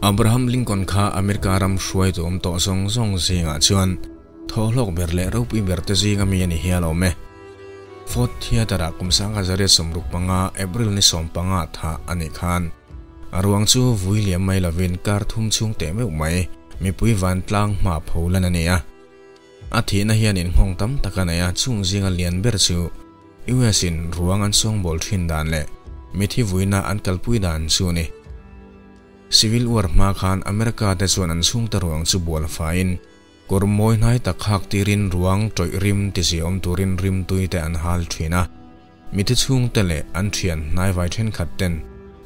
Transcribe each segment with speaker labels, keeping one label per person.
Speaker 1: Abraham Lincoln kha America ram hruaitu awm tawh zawng zawng zingah chuan thawhlawk ber leh ropui ber te zinga mi a ni hial awm e. Ford Theatre-ah kum 1965 April ni 15 thah a nih khan a ruang chu vui liam mai lovin kar thum chhung teh meuh mai mipui vantlang hma pho lan a ni a. A thihna hian inhawng tam tak a nei a, chung zinga lian ber chu US in ruang an sawngbawl thin dan leh mithi vuina an kalpui dan chu a ni. Civil War hma khan America te chuan an chhungte ruang chu bual faiin kawr mawi hnai tak khak tirin ruang tawih rim ti ziaawm turin rimtui te an hal thin a. Mithi chhungte leh an thian hnaivai thenkhat ten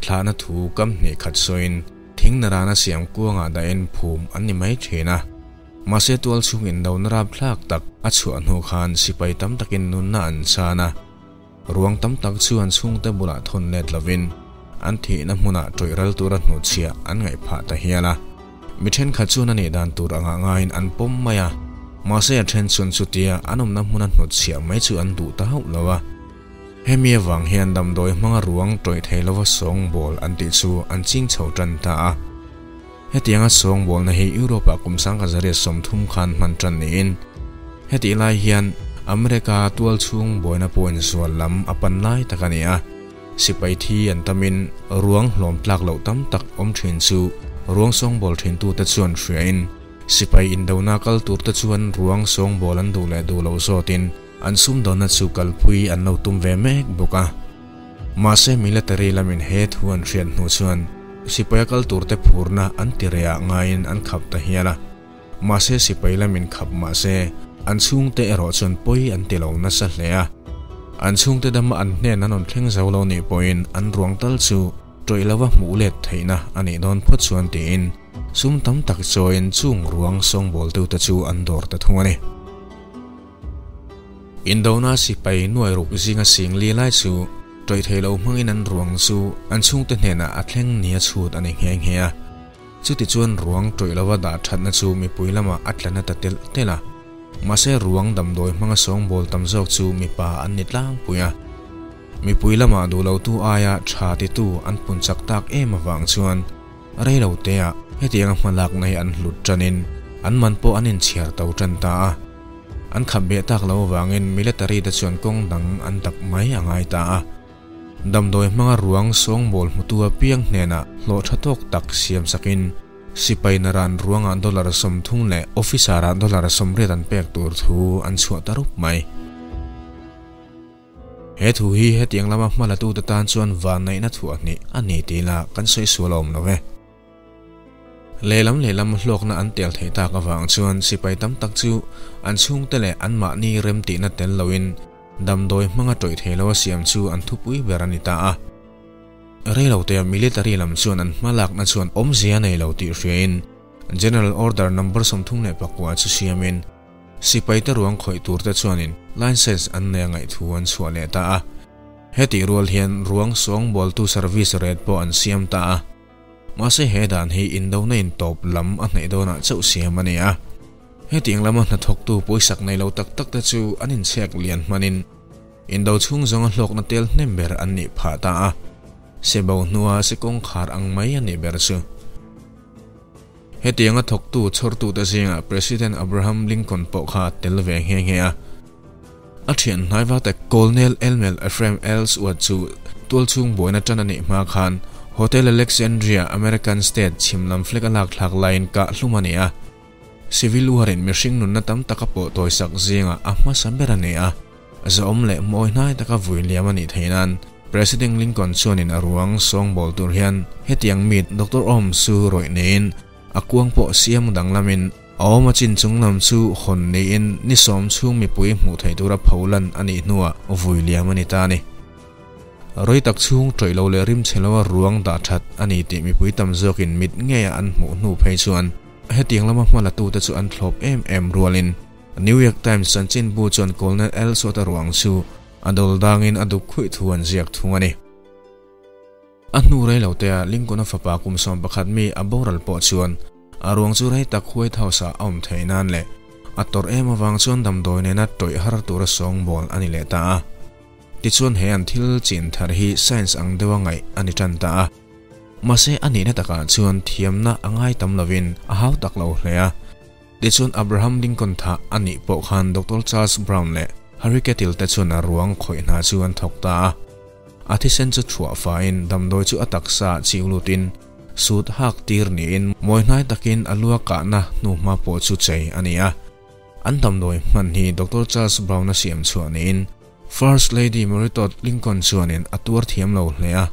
Speaker 1: thlahna thu kam hnih khat sawiin thing narana siam kuangah dahin phum an ni mai thin a. Mahse tual chhung indona rapthlak tak a chhuah hnu khan sipai tam takin nunna an chan a. Ruang tam tak chu an chhungte bulah thawn let lovin an thihna hmunah tawih ral tura hnuchhiah an ngaih phah ta hial a. Mi thenkhat chuan a nih dan tur angah ngaiin an pawm mai a, mahse a then chuan chutia an awmna hmuna hnutchhiah mai chu an duh ta hauh lo a. Hemi avang hian damdawi hmanga ruang tawih thei lova sawngbawl an tih chu an ching chho tan ta a. Hetianga sawngbawlna hi Europe-ah kum 1930 khan hman tan niin, hetih lai hian America tualchhung buaina pawh insual lam a pan lai tak a ni a. Sipai thi an tamin ruang hlawm tlak loh tam tak awm thin chu ruang sawngbawl thintute chuan hriain, sipai indona kal turte chuan ruang sawngbawl an duh leh duh loh zawtin an sumdawnna chu kalpui an lo tum ve mek bawk a. Mahse military lamin he thu an hriat hnu chuan sipaia kal turte phurna an ti rehah ngaiin an khap ta hial a. Mahse sipai lamin khap mahse an chhungte erawh chuan pawi an ti lo nasa hle a. An chhungte dama an hnen an rawn thleng zo lo nih pawhin an ruang tal chu tawih lova hmuh let theihna a nih dawn phawt chuan tiin sum tam tak chawiin chung ruang sawngbawltute chu an dawr ta thung a ni. Indona sipai nuai ruk zinga sing li lai chu tawih thei lo hmangin an ruang chu an chhungte hnenah a thleng nia chhut a ni nghe nghe a. Chutichuan ruang tawih lova dah thatna chu mipui lamah a tla na ta telh telh a. Mahse ruang damdawi hmanga sawngbawl tam zawk chu mipa an ni tlangpui a. Mipui lamah duh lotu aia tha titu an pun chak tak em avang chuan rei lo teah hetianga hmalakna hi an hlut tanin an man pawh an inchhiar to tan ta a. An khap beh tak lo avangin military te chuan kawng dang an dap mai a ngai ta a. Damdawi hmanga ruang sawngbawl hmutu apiang hnenah hlawh tha tawk tak siam sakin sipai naran ruangah dollar 30 leh officer-ah dollar 80 an pek tur thu an chhuah ta rup mai. He thu hi hetiang lama hmalatute tan chuan vanneihna thuah hnih a ni tih lah kan sawi sual a awm lo e. Lehlam lehlam hlawkna an tel theih tak avang chuan sipai tam tak chu an chhungte leh anmahni remtihna tel loin damdawi hmanga tawih thei lo a siam chu an thupui ber a ni ta a. Reilotea military lam chuan an hmalakna chuan awmzia nei lo tih hriain General Order Number 34 chu siamin sipaite ruang khawih turte chuanin license an nei a ngaihthu an chhuah leh ta a. Hetih rual hian ruang sawngbawltu service rate pawh an siam ta a. Mahse he dan hi indona intawp lam a hnaih dawnah chauh siam a ni a. Hetiang lama hnathawktu pawisak nei lo tak tak te chu an inchhek lian hmanin indo chhung zawnga hlawkna tel hnem ber an nih phah ta a. Se bo hnua se kawngkhar ang mai a nih ber chu. Hetianga thawktu chhawrtute zingah President Abraham Lincoln pawh kha a tel ve nghe nghe a. A thian hnaiva te Colonel Elmer Ephraim Ellsworth chu tualchhung buaina tan a nih hma khan Hotel Alexandria, American State chhim lam flag a lak thlak laiin kah hlum a ni a. Civil War-in mihring nunna tam tak a pawh tawisak zingah a hmasa ber a ni a. Zahawm leh mawi hnai taka vui liam a nih theih nan President Lincoln chuanin a ruang sawngbawl tur hian hetiang mi Doctor Ohms chu rawih neiin a kuang pawh siam danglamin a awm a chin chung lam chu hawn niin ni sawm chhung mipui hmuh theih tura pholan a nih hnuah vui liam a ni ta a ni. Rei tak chhung tawih lo leh rim chhe loa ruang dah that a ni tih mipui tam zawkin mit ngeia an hmuh hnu phei chuan hetiang lama hmalatute chu an thlawp em em rualin New York Times chanchinbu chuan Colonel Ellsworth-a ruang chu a dawl dangin a duk khuih thu an ziak thung a ni. A hnu rei lo tea Lincoln-a fapa kum 11 mi a boral pawh chuan a ruang chu rei tak White House-ah a awm theih nan leh a tawrh em avang chuan damdawi nena tawih har tura sawngbawl a ni leh ta a. Tichuan he an thil chin thar hi science ang deuha ngaih a ni tan ta a. Mahse a nihna takah chuan thiamna a ngai tam lovin a hau tak lo hle a. Tichuan Abraham Lincoln thah a nih pawh khan Doctor Charles Brown leh Harry Kettle te chuan a ruang khawih hna chu an thawk ta a. A thisen chu chhuah faiin damdawi chu a taksa ah chiu lutin sut hak tir niin mawihnai takin a lua kahna hnuhma pawh chu chei a ni a. An damdawi hman hi Doctor Charles Brown a siam chhuah niin First Lady Mary Todd Lincoln chuanin a tuar thiam lo hle a.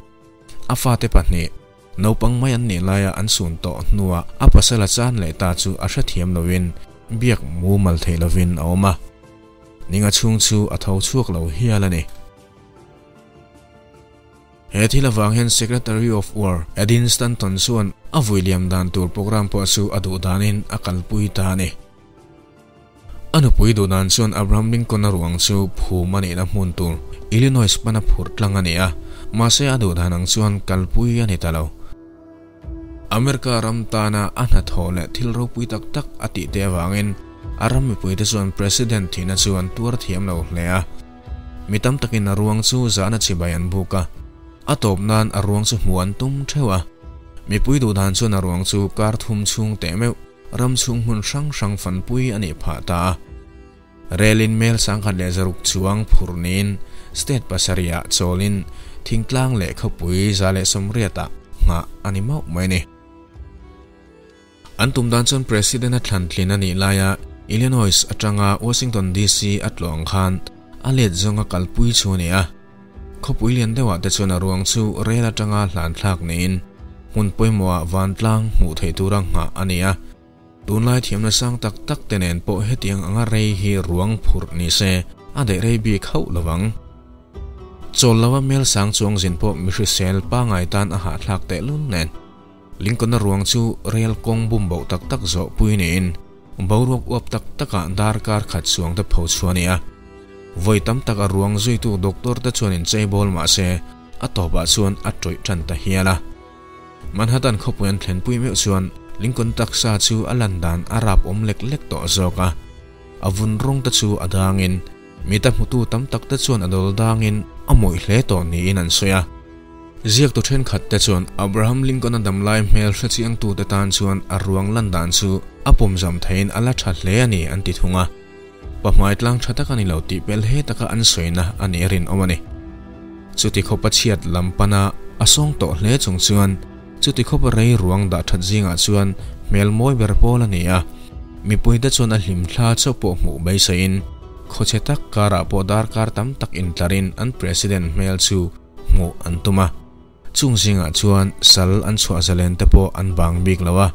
Speaker 1: A fate pahnih, naupang mai an nih laia an sun tawh hnuah a pasal a chan leh ta chu a hrethiam lovin biak mumal theih lovin a awm a. Ninga chhung chu a tho chhuak lo hial a ni. He thil avang hian Secretary of War Edin Stanton chuan a vui liam dan tur program pawh chu a duh danin a kalpui ta a ni. A nupui duh dan chuan Abraham Lincoln-a ruang chu phum a nihna hmun tur Illinois pana phurh tlang a ni a, mahse a duh dan ang chuan kalpui a ni ta lo. America ram tana a hnathawh leh thil ropui tak tak a tih te avangin a ram mipuite chuan President thihna chu an tuar thiam lo hle a. Mi tam takin a ruang chu zahna chibai an buk a, a tawp nan a ruang chu hmuh an tum theuh a. Mipui duh dan chuan a ruang chu kar thum chhung teh meuh ram chhung hmun hrang hrang fanpui a nih phah ta a. Relin mel 1100 chuang phurh niin state pasarihah chawlin thingtlang leh khawpui 180ah nghah a ni mauh mai a ni. An tum dan chuan President a thlan tlin a nih laia Illinois atanga Washington DC a tlawh ang khan a let zawnga kalpui chu a ni a. Khawpui lian deuhah te chuan a ruang chu rel atanga hlan thlak niin hmun pawimawhah vantlang hmuh theih tura nghah a ni a. Tunlai thiamna sang tak tak te nen pawh hetiang anga rei hi ruang phurh ni se a daih rei bik hauh lovang. Chawl lova mel sang chuang zin pawh mi hrisel pangai tan a hahthlak tehlul nen. Lincoln-a ruang chu rel kawng bum boh tak tak zawh pui niin boruak uap tak takah darkar khat chuang te pho chhuah a ni a. Vawi tam tak a ruang zuitu doctor te chuan inchei bawl mah se a tawpah chuan a tawih tan ta hial a. Manhattan khawpui an thlenpui meuh chuan Lincoln taksa chu a lan dan a rap awm lek lek tawh zawk a. A vun rawng te chu a dangin mita hmutu tam tak te chuan a dawl dangin a mawih hle tawh niin an sawi a. Ziaktu thenkhat te chuan Abraham Lincoln-a damlai hmel hrechiangtute tan chuan a ruang lan dan chu a pawmzam theiin a la tha hle a ni an ti thung a. Pahmai tlang tha tak a ni lo tih pel he taka an sawina a nih a rinawm a ni. Chuti khawpa chhiat lam pana a sawng tawh hle chung chuan chuti khawpa rei ruang dah that zingah chuan hmel mawi ber pawl a ni a. Mipuite chuan a hlimthla chauh pawh hmuh beiseiin khawchhe tak karah pawh darkar tam tak intlarin an President hmel chu hmuh an tum a. Chung zingah chuan sal an chhuah zalen te pawh an bang bik lo a,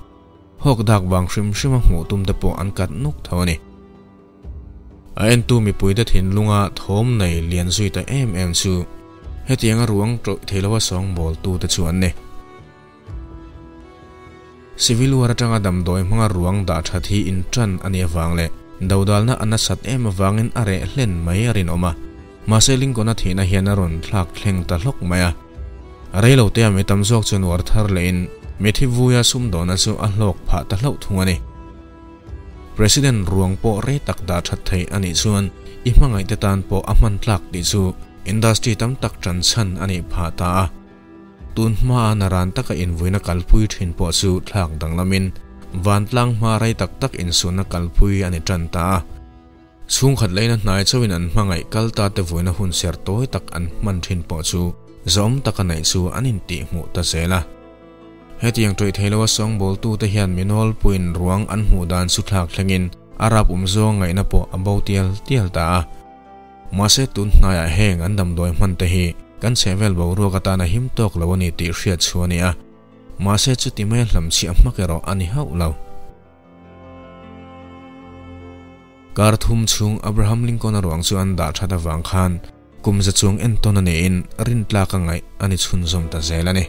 Speaker 1: hawk dak vang hrim hrim a hmuh tum te pawh an kat nuk tho a ni. A entu mipuite thinlunga thawm nei lian zui ta em em chu hetianga ruang tawih thei lova sawngbawl tu te chu an ni. Civil War atanga damdawi hmanga ruang dah that hi intan a nih avang leh dodalna a nasat em avangin a reh hlen mai a rinawm a. Mahse Lincoln-a thihna hian a rawn thlak thleng ta hlawk mai a. Reilotea mi tam zawk chu nuar thar lehin mithi vuia sumdawhna chu a hlawk phah ta hlauh thung a ni. President ruang pawh rei tak dah that theih a nih chuan i hmangaihte tan pawh a hman tlak tih chu industry tam tak tan chhan a nih phah ta a. Tun hmaa naran taka invuina kalpui thin pawh chu thlak danglamin vantlang hma rei tak tak insunna kalpui a ni tan ta a. Chhungkhat leina hnai chauhin an hmangaih kal ta te vuina hun ser tawi tak an hman thin pawh chu zawm taka neih chu an intihhmuh ta zel a. Hetiang tawih thei loa sawngbawltute hian mi nawlpuiin ruang an hmuh dan chu thlak thlengin a rap awm zawng ngaihna pawh a bo tial tial ta a. Mahse tun hnaiah heng an damdawi hman te hi kan chhehvel boruak atana him tawk lo a ni tih hriat chu a ni a. Mahse chuti mai a hlamchhiah hmak erawh a ni hauh lo. Kar thum chhung Abraham Lincoln-a ruang chu an dah that avang khan kum za chuang entawn a niin rintlak a ngaih a ni chhunzawm ta zel a ni.